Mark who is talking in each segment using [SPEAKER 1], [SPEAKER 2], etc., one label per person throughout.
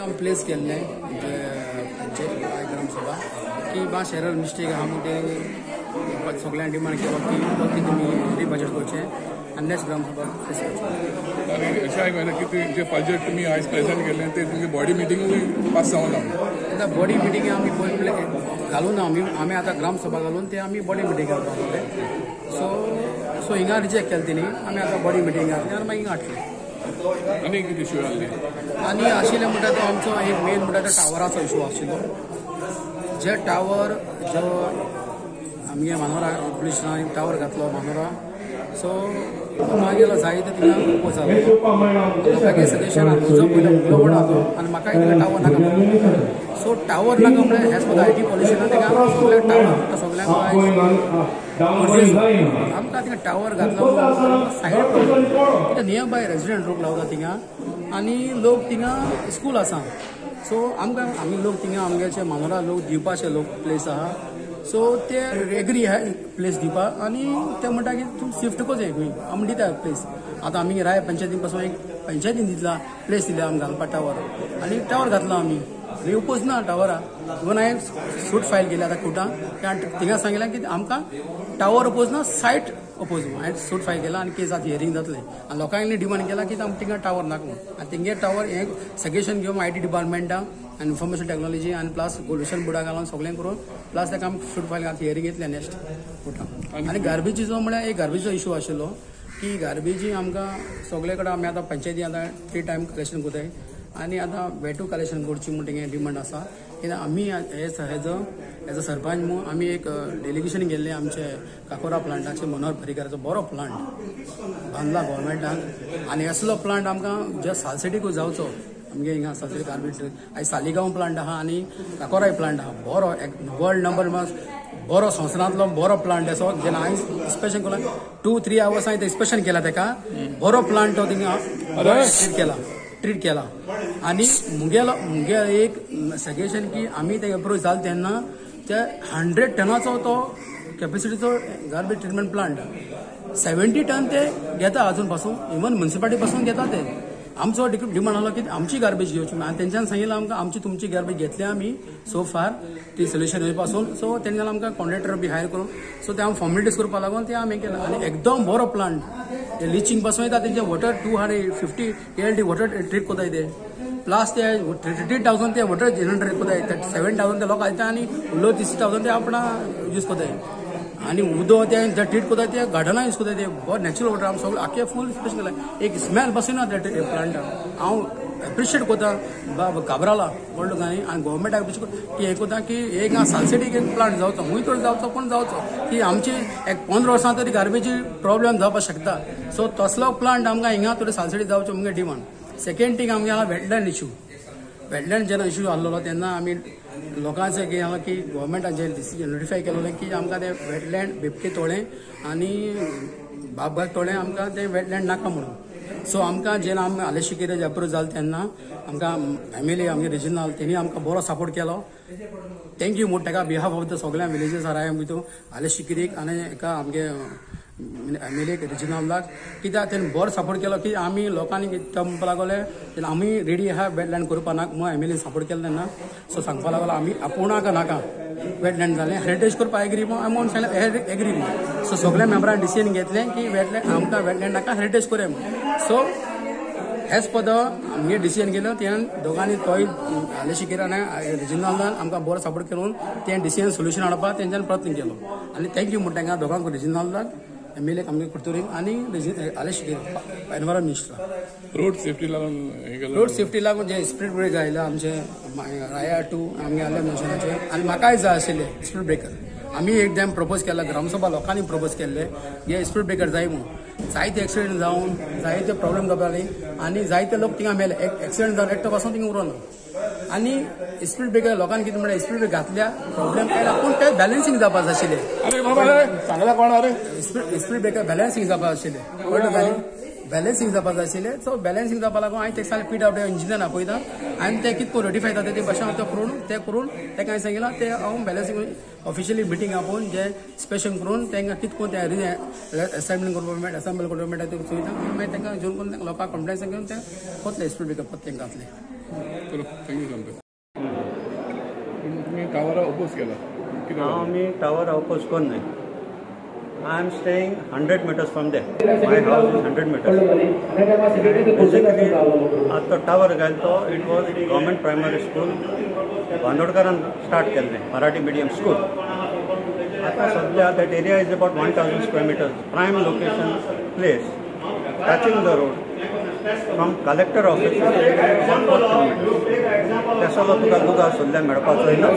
[SPEAKER 1] आमी प्लेस केल्ले ग्रामसभा की मातशें एरर मिस्टेक आहा म्हणून ते सगळ्यांक डिमांड केलो की तुमी रिबजेट करचें आनी नेक्स्ट ग्रामसभा प्लेस करचें.
[SPEAKER 2] आनी अशें आयकना की जे बजेट तुमी आयज प्रेझेंट केल्लें ते तुमगे बॉडी मिटिंगूय पास जावना.
[SPEAKER 1] आतां बॉडी मिटींग आमी घालूं ना, आमी आतां ग्रामसभा घालून ते आमी बॉडी मिटींग घालपाक लागले. सो सो हिंगा रिजेक्ट केलें तेणी, आमी आतां बॉडी मिटींग घातली आनी मागीर हिंगा हाडले.
[SPEAKER 2] आनी कितें इशू आसली?
[SPEAKER 1] आनी आशिल्लें म्हणटा तो आमचो एक मेन म्हणटा तो टावराचो इशू आशिल्लो. जे टावर जो आमगे मानोरा पुलीस स्टेशनान टावर घातलो मानोरा, सो मागीर जायते थिंगा ओपोज जालो. लोकांचे सजेशन तुजो पयलो मुगलो पण आसलो आनी म्हाकाय थिंगा टावर नाका. सो टावर नाका म्हळ्यार एज पर IT पॉलिसीन थिंगा सगळ्यांक टावर सगळ्यांक आमकां थिंगा टावर घातलो सायड प्रॉब्लम कित्याक नियर बाय रेजिडंट लोक रावता थिंगा आनी लोक थिंगा स्कूल आसा. सो आमकां आमी लोक थिंगा आमगेचे मानोरा लोक दिवपाचे लोक प्लेस आहा. सो ते एग्री आहा प्लेस दिवपाक आनी ते म्हणटा की तूं शिफ्ट करचें खंय आमी दिता प्लेस. आतां आमी राय पंचायतीन पासून एक पंचायतीन दितला प्लेस दिल्या आमी घालपाक टावर आनी टावर घातला आमी आनी ओपोज ना टावरा. इवन हांवें सूट फायल केली आतां कोर्टान, थिंगा सांगलें की आमकां टावर ओपोज ना, सायट ओपोज. हांवें सूट फायल केला आनी केस आतां हियरींग जातलें. आनी लोकांनी डिमांड केला की आमकां थिंगा टावर नाका म्हणून. आनी तेंगे टावर हें सजेशन घेवन IT डिपार्टमेंटाक आनी इन्फॉर्मेशन टेक्नॉलॉजी आनी प्लस पोल्युशन बोर्डाक घालून सगळें करून प्लस ताका आमी सूट फायल घालून हियरींग येतलें नेक्स्ट कोर्टान. आनी गार्बेजीचो म्हळ्यार एक गार्बेजीचो इशू आशिल्लो की गार्बेजी आमकां सगळे कडेन आमी आतां पंचायती आतां 3 टायम कलेक्शन करताय आनी आतां वेटू कलेक्शन करची म्हूण तेंगे डिमांड आसा. कित्याक आमी एज अ सरपंच म्हूण आमी एक डेलिगेशन गेल्लें आमचे काकोरा प्लांटाचे मनोहर पर्रीकाराचो बरो प्लांट बांदला गोवोरमेंटान आनी असलो प्लांट आमकां जे सालसेटीकूय जावचो. आमगे हिंगा सालसेटी गार्बेज आयज सालिगांव प्लांट आहा आनी काकोराय प्लांट आहा, बरो वर्ल्ड नंबर बरो संवसारांतलो बरो प्लांट असो. जेन्ना हांवें इन्स्पेक्शन केलां 2-3 आवर्स हांवें इन्स्पेक्शन केलां तेका, बरो प्लांट तो थिंगा ट्रीट केला. आनी मुगेलो मुगे एक सजेशन की आमी ते एप्रोच जाले तेन्ना ते 100 टनाचो तो कॅपेसिटीचो गार्बेज ट्रिटमेंट प्लांट 70 टन ते घेता अजून पासून, इवन म्युनिसिपालिटी पासून घेता ते. आमचो डिमांड आसलो की आमची गार्बेज घेवची आनी तेंच्यान सांगिल्लें आमकां आमची तुमची गार्बेज घेतली आमी सो फार ती सोल्युशन येवपा पासून. सो तेंच्यान आमकां कॉन्ट्रॅक्टर बी हायर करून सो ते आमी फॉर्मेलिटीज करपाक लागून ते आमी केलां. आनी एकदम बरो प्लांट लिचिंग पासून येता तेंचे वॉटर 250 KLD water treat कोताय ते, प्लस ते 33,000 ते वॉटर जनरेट कोताय, 37,000 ते लोक घालता आनी उरलो 30,000 ते आपणा यूज कोताय. आनी उदक ते ट्रीट कोताय ते गार्डना यूज कोताय, ते बरो नॅचरल वॉटर. आमी सगळें आख्खे फूल स्पेशल केलां, एक स्मेल पासून ना त्या प्लांटाक. हांव एप्रिशिएट कोता काब्राला व्हडलो आनी गोवोरमेंटाक एप्रिशिएट की हें कोता की एक सालसेटीक एक प्लांट जावचो, खूंय तर जावचो कोण जावचो की आमची एक 15 वर्सां तरी गार्बेजी प्रॉब्लेम जावपाक शकता. सो तसलो प्लांट आमकां हिंगा थोडे सालसेटी जावचो आमगे डिमांड. सेकेंड थींग आमगे आहा वेटलँड इशू. वेटलँड जेन्ना इशू आसलेलो तेन्ना आमी लोकांचें कितें आहा की गोवोरमेंटान डिसिजन नोटिफाय केलेलें की आमकां तें वेटलँड बेबके तोळें आनी बाबगार तोळें आमकां तें वेटलँड नाका म्हणून. सो आमकां जेन्ना आमी आलेशिकेरे एप्रोच जालें तेन्ना आमकां एम एल ए आमगे रिजनल तेणी आमकां बरो सपोर्ट केलो. Thank you म्हूण ताका बिहाफ ऑफ the सगळ्या विलेजीस हांवें भितर आलेशिकेरीक आनी एका आमगे एम एल एक रिजनलाक कित्याक तेणी बरो सपोर्ट केलो की आमी लोकांनी ते म्हणपाक लागले तेन्ना आमी रेडी आहा वेटलँड करपाक नाका म्हूण एम एल एन सपोर्ट केलो तेन्ना. सो सांगपाक लागलो आमी आपोवनाका नाका वेटलँड जालें हेरिटेज करपाक एग्री म्हूण सांगलें एग्री म्हूण. सो सगळ्या मेंबरान डिसिजन घेतलें की वेटलँड आमकां वेटलँड नाका हेरिटेज करूया म्हूण. सो एज पर the आमगे डिसिजन केलो तें दोगांनी तोय आलेशिकेर आनी रिजनलान आमकां बरो सपोर्ट करून तें डिसिजन सोल्युशन हाडपाक तेंच्यान प्रयत्न केलो. आनी thank you म्हूण तांकां दोगांक रिजनलाक एम एल ए आमगे कुडतरी आनी आलेशिकेर एनवायरमेंट मिनिस्टर.
[SPEAKER 2] रोड सेफ्टी लागून
[SPEAKER 1] रोड सेफ्टी लागून जे स्पीड ब्रेक आयला आमचे राया 2 आमगे आले मनशाचे आनी म्हाकाय जाय आशिल्ले स्पीड ब्रेकर. आमी एक टायम प्रपोज केला ग्रामसभा लोकांनी प्रपोज केल्ले हे स्पीड ब्रेकर जाय म्हणून. जायते एक्सिडेंट जावन जायते प्रॉब्लेम जाताले आनी जायते लोक थिंगा मेले, एक्सिडेंट जावन एकटो पासून थिंगा उरोना. आनी स्पीड ब्रेकर लोकांनी कितें म्हणल्यार स्पीड ब्रेक घातल्या प्रॉब्लेम आयला पूण ते बॅलन्सींग जावपाक जाय आशिल्लें. स्पीड ब्रेकर बॅलन्सींग जावपाक आशिल्लें, कळ्ळें? बॅलन्सिंग जावपाक जाय आशिल्लें. सो बॅलन्सिंग जावपाक लागून हांवें तेका सांगलें पी डब्ल्यू इंजिनियर आपयता आनी ते कितें करून रेटिफाय जाता ते भाशेन हांव ते करून तेका हांवें सांगिलां ते हांव बॅलन्सिंग ऑफिशियली मिटींग आपोवन जे इन्स्पेक्शन करून तांकां कितें करून ते असेंबल करपाक मेळटा असेंबल करपाक मेळटा ते चोयता. मागीर तांकां जॉइन करून लोकांक कंप्लेन घेवन ते कोतले स्पीड ब्रेकर परत तांकां घातले.
[SPEAKER 2] चलो thank you सांगता. तुमी टावरा अपोज केला?
[SPEAKER 3] आमी टावर अपोज करून न्हय. I am staying 100 meters from there. My house is 100 meters. Basically, at the tower घायल तो it was government primary school बांदोडकारान start केल्लें, मराठी मिडियम स्कूल. आतां सद्या that area is about 1000 square meters, prime location place, touching the road from collector office about 4 kilometers. तेसलो तुका लुगार सोदल्यार मेळपाचो ना.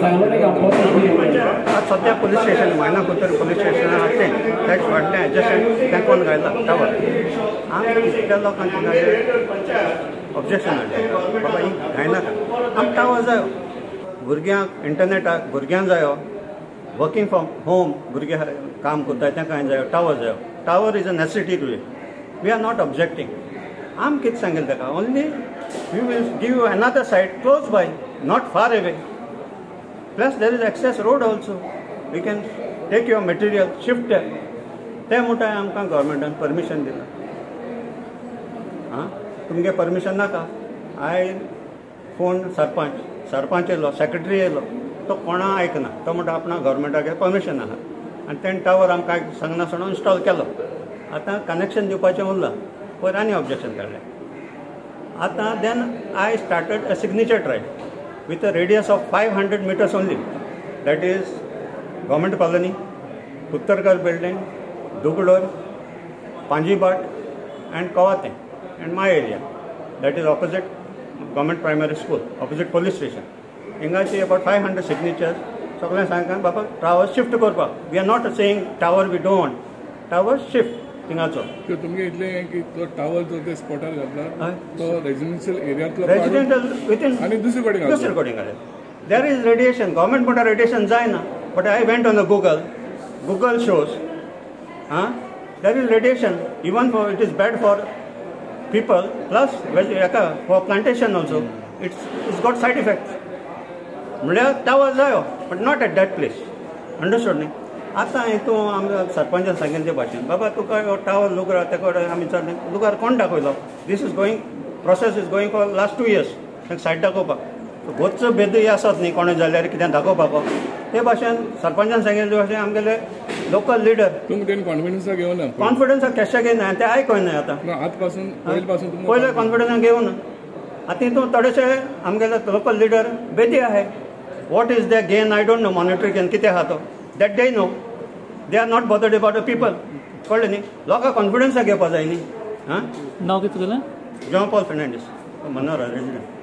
[SPEAKER 3] आतां सद्या पुलीस स्टेशन मायना कुतूर पुलीस स्टेशन आसा तें तेच फाटलें एडजस्टंट तें कोण घायला टावर. आमी इतल्या लोकांक ऑब्जेक्शन हाडलें, बाबा ही घायनाका, आमकां टावर जायो, भुरग्यांक इंटरनेटाक भुरग्यांक जायो, वर्किंग फ्रॉम होम भुरगे काम करता तांकां जायो, टावर जायो. Tower is a necessity today, we are not objecting. आम कितें सांगेल ताका, only we will give you another site close by, not far away. Plus there is access road also, we can take your material shift. ते म्हणटा आमकां गव्हर्मेंटान permission दिलां. आं तुमगे परमिशन नाका. I phone sarpanch, sarpanch येयलो, सेक्रेटरी येयलो, तो कोणा आयकना. तो म्हणटा आपणा गव्हर्मेंटाक परमिशन आहा आनी तेणें टावर आमकां सांगनासतना इन्स्टॉल केलो. आतां कनेक्शन दिवपाचें उरलां, पयर आनी ऑब्जेक्शन काडलें. आतां then I started a signature drive with a radius of 500 meters only, that is government colony, Uttarkar building, Dugdor, Panjibat and Kavate and my area, that is opposite government primary school, opposite police station. हिंगाची about 500 signatures. सगळ्यांक सांगता बाबा tower shift करपाक. We are not saying tower we don't, tower shift थिंगाचो.
[SPEAKER 2] तुमगे इतलें की तो tower जो ते स्पॉटार घातला तो रेजिडेन्शियल एरियांतलो,
[SPEAKER 3] रेजिडेन्शियल विथीन
[SPEAKER 2] आनी दुसरे कडेन,
[SPEAKER 3] दुसरे कडेन घातला. There is radiation, government म्हणटा रेडिएशन जायना, but I went on the Google, Google shows ah there is radiation, even for it is bad for people, plus हेका for plantation also it's got side effect. म्हणल्यार tower जायो but not at that place, understood न्ही. आतां हितून आमच्या सरपंचान सांगिल्लें ते भाशेन, बाबा तुका टावर लुगरा तेका आमी विचारलें लुगार कोण दाखयलो, this is going process is going for last 2 years तांकां सायड दाखोवपाक. गोच भेदूय आसत न्ही कोणूय जाल्यार कितें दाखोवपाक. ते भाशेन सरपंचान सांगिल्ले भाशेन आमगेले लोकल लिडर
[SPEAKER 2] तुमकां तेणें कॉन्फिडन्साक घेवना,
[SPEAKER 3] कॉन्फिडन्साक केश्या घेयना, ते आयकना. आतां
[SPEAKER 2] आतां
[SPEAKER 3] पयले कॉन्फिडन्साक घेवना. आतां हितून थोडेशे आमगेले लोकल लिडर बेदी आहाय. What is the gain I don't know, monetary gain कितें आहा तो that they know, they are not bothered about the people. कळ्ळें न्ही, लोकांक कॉन्फिडन्साक घेवपा जाय न्ही. आं
[SPEAKER 4] नांव कितें तुगेलें?
[SPEAKER 3] John Paul Fernandes, Manora resident.